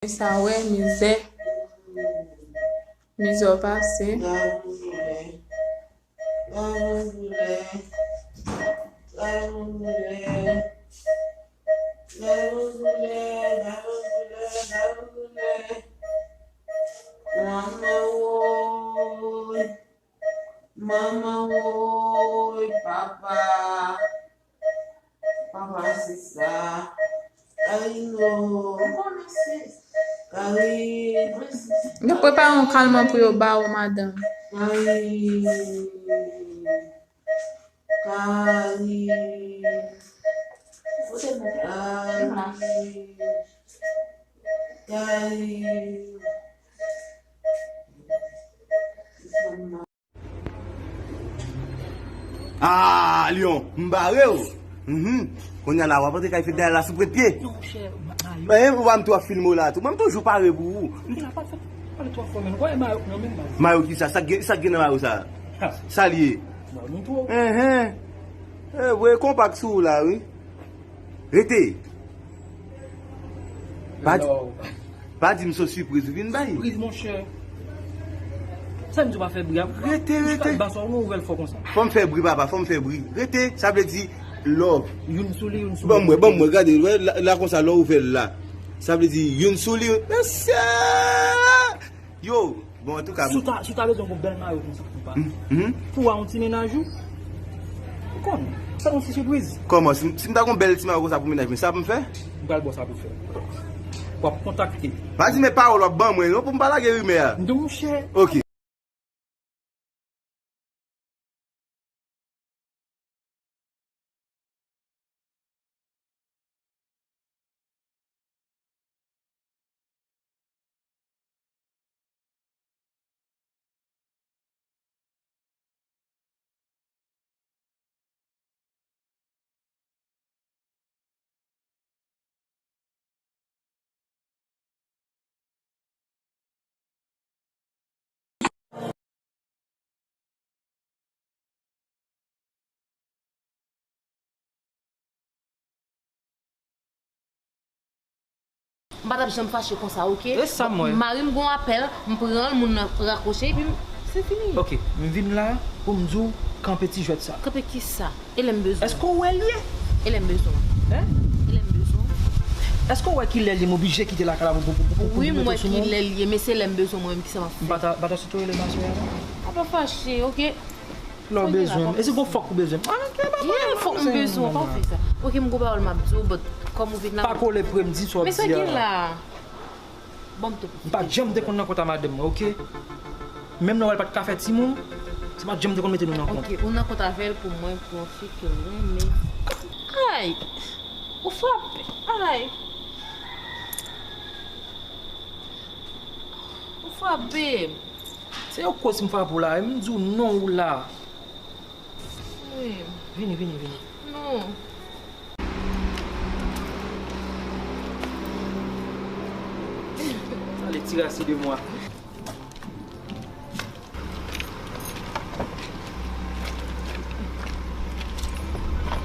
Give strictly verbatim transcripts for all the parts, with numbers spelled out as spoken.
Sa wè, mizè. Mizè w pase. Manman woy, manman woy, papa, papa se sa. Karino, Karino. Yo prepare yon kalman pou yo ba ou, madanm. Karino. Kari. Kari. Kari. Ah, Lyon, m bare w. Mhm. Kounye a la, w ap antre kay fèt dèyè la sou pwent pye. Non, monchè, Mayo. Men, ou pa m tou ap filme w la tou. Mwen, m toujou pare pou ou. Kounye a pa fèt pale twò fò, men. Ou kwè Mayo nan menm baz? Mayo ki sa? Sa k gen, sa k gen nan mayo sa? Ha. Sa l ye? Mayo nou twò. Enhen. E, voye konpak sou ou la, wi. Rete. Pa di, pa di m se yon sipriz ou vin bay. Sipriz, monchè. Sa m di w pa fè bri a? Rete, rete. Ba sa w ouvè l fò konsa. Fò m fè bri, papa, fò m fè bri. Rete, sa vle di love. Youn sou li, youn sou li. Ban m wè, ban m wè, gade, wè, la, la konsa, lè w ouvè l la. Sa vle di youn sou li, youn. Mesye! Yo, bon, antouka. Si w ta, si w ta bezwen yon bèl mayo konsa pou pa. Mhm. Pou w a yon ti mennaj ou, ou konn, fè yon ti sipriz. Kòman? Si, si m ta gon bèl ti mayo konsa pou mennaj mwen, sa pou m fè? M pral ba w sa pou fè. W ap kontakte. Pa di men pawòl w ap ban mwen, non, pou m pa lage rimè a. Non, monchè. Ok. M pa t ap janm fache konsa, oke? E sa m wè. Mari m gon apèl, m pran l, moun nan rakwoche, epi m, se fini. Oke, m vin la pou m di w kanpe ti jwèt sa. Kanpe kisa? E lè m bezwen? Èske w wè l ye? E lè m bezwen? Hein? E lè m bezwen? Èske w wè kilè l ye? M oblije kite lakay la pou, pou, pou, pou, pou mete w sou non. Wi, m wè kilè l ye, men se lè m bezwen mwen menm, kisa m ap fè? M pa ta, m pa ta sot rele masè a non. A pa fache, oke? Lè w bezwen m. E si gon fòk ou bezwen m? Ah, ok, pa pwoblèm, fòk m bezwen w, pa w fè sa. Oke, m gon pawòl m ap di w, but kòm ou vin la. Pa kole pre m, di sa w ap di a. Men sa gen la? Ban m tou. M pa janm te konn nan kont a madanm mwen, oke? Menm lè w wè l pa t ka fè timoun, se pa t janm te konn mete nou nan kont. Oke, ou nan kont avè l pou mwen, pou yon fi ke w renmen. Ay! Ou frape! Ay! Ou frape! Se yon koz m frape w la, m di w non ou la. Wi. Vini, vini, vini. Non. Allez, tirasi de mwa.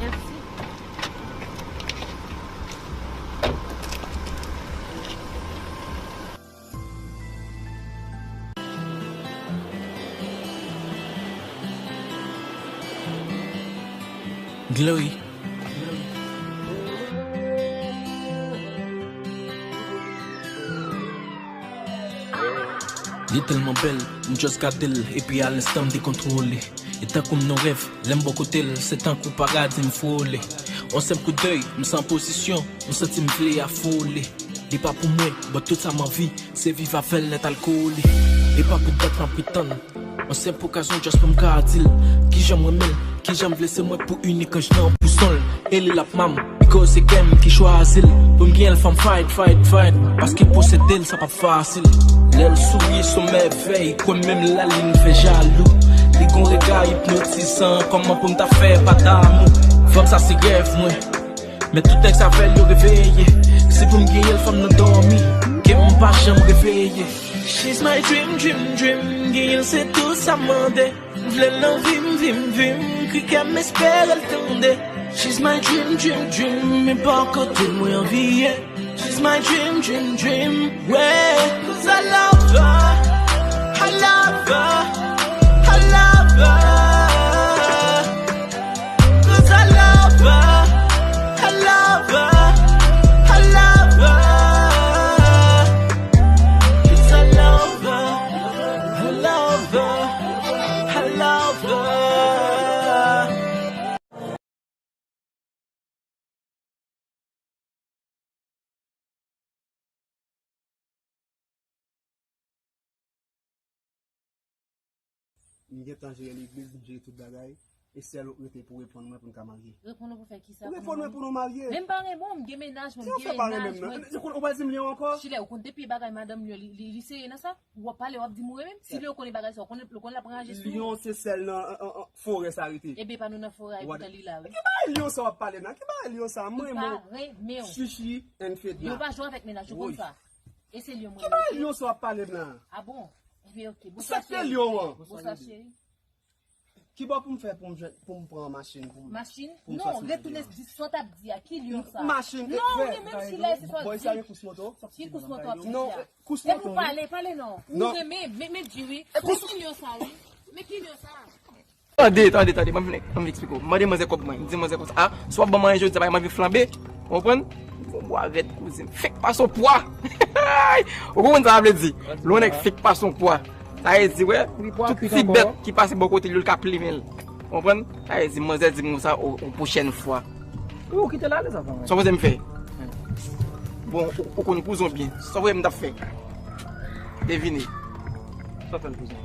Mèsi. Glory. Li tèlman bèl, m just gade l, epi a lenstan m dekontwole. E tankou m nan rèv, lè m bò kote l, se tankou paradi m frole. On senp kout dèy, m san pozisyon, m santi m vle afole. Li pa pou mwen, but tout sa m anvi, se viv avè l nèt al kole. E pa pou dat m ap pretann. On senp okazyon just pou m ka di l kijan m renmen l, kijan m vle se mwen pou inik anj nan pou son l. E li l ap mam, because se kè m ki chwazi l. Pou m genyen l fò m fight, fight, fight. Paske posede l sa p ap fasil. Lè l souri se yon mèvèy, kwè m menm lalin fè jalou. Li gon rega ipnotizan, kòman pou m ta fè pa damou? Fanm sa se rèv mwen. Men tout nèg sa fè l yo reveye. Si pou m genyen l fò m nan dòmi, ke m pa janm reveye. She's my dream, dream, dream. Genyen l se tout sa m mande. M vle l nan vi m, vi m, vi m. Kri kè m espere l tande. She's my dream, dream, dream. Men pa kote mwen anvi ye. She's my dream, dream, dream, yeah. 'Cause I love her, I love her, I love her. 'Cause I love her, I love her, I love her. 'Cause I love her, I love her, I love her. M gentan jere legliz, m jere tout bagay. E sèl ou k rete pou reponn mwen pou n ka marye. Reponn ou pou fè kisa? Pou reponn mwen pou nou marye. Men m pa renmen w, m gen mennaj mwen, m gen mennaj mwen. Ou pa di m li ankò? Chilè, ou konn depi bagay madanm li, li, li serye nan sa? W ap pale, w ap di m ou renmen m? Si li yo konnen bagay sa, ou konnen, ou konnen l ap raje sou ou. Lyon se sèl nan, an, an, an, forè sa rete. Ebyen, pa nou nan forè a, epoutan li la, wi. Ki bagay lyon sa w ap pale nan? Ki bagay lyon sa? Mwen, mwen, Chichi and Fedna. Yo pa jwe avèk mennaj, ou konn sa. E se lyon mwen. Ki bagay lyon sa w ap pale nan? A bon? Ebyen, oke. Bonswa, cheri. Sa k te lyon an? Bonswa, cheri. Kibò pou m fè pou m jwenn, pou m pran machin pou m? Machin? Non, retounen di sa w t ap di a. Ki lyon sa? Machin. Non, ou renmen m, Chilè, se sa w di. Ki kous moto? Ki kous moto w ap di a? Non, kous moto. Epi w pale, pale non. Ou renmen, men, men di wi. Men ki lyon sa, wi? Men ki lyon sa? Tande, tande, tande, ban m fin, ban m fin eksplike w. M mande manzè kòb mwen. M di manzè konsa, a, si w ap ban m anyen jodi a, pa m anvi flanbe. Ou konprann? Bon, bwa rèd, kouzen. Fèk pase yon pwa. Ou konprann sa sa vle di? Lè yon nèg fèk pase yon pwa. Sa vle di, wè, tout ti bèt ki pase bò kote l yo, l ka plimen l. Ou konprann? Sa vle di, manzè di m konsa, o, yon pwochèn fwa. Ou kite l ale, sa fè anyen. Sa w panse m fè? Bon, ou, ou konn kouzen w byen. Sa w panse m t ap fè? Devine. Sa w fè l, kouzen?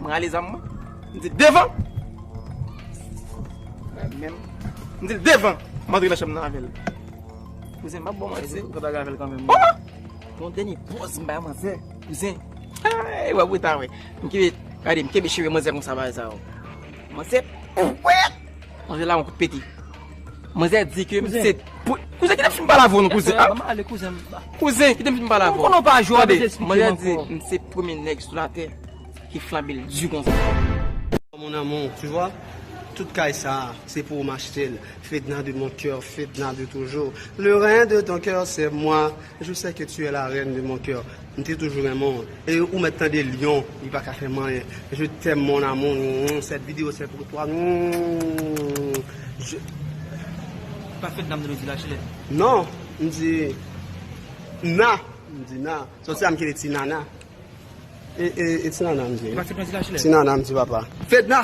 M rale zam mwen. M di, "Devan!" Mwen menm. M di, "Devan!" M antre nan chanm nan avè l. Kouzen, m ap ba w manti. Ou konn bagay avè l kanmenm. Bon! Yon dènye pòz m bay manzè, kouzen. Ay, w ap reta wè. M kenbe, gade, m kenbe cheve manzè konsa bagay sa yo. Manzè, pwèt! Manzè la yon kout pete. Manzè di ke m se pou, kouzen, kite m fin pale avè w non, kouzen. Kouzen, kite m fin pale avè w. Tande, manzè di m se premye nèg sou latè ki flanbe l di konsa. Mon amour, tu vois, tout kay sa, se pou ou m achte l. Fedna de mon cœur, Fedna de toujours. Le rein de ton cœur, c'est moi. Je sais que tu es la reine de mon cœur. M te toujou renmen w. E ou mèt tande lyon, li pa ka fè m anyen. Je t'aime, mon amour. Mm, cette vidéo, c'est pour toi. Mm, je... Pa Fedna m di nou di la, Chilè. Non, m di na. M di na. Sòti a m kite ti nana. E, e, e ti nana m di. Pa Fedna di la, Chilè. Ti nana m di papa. Fedna!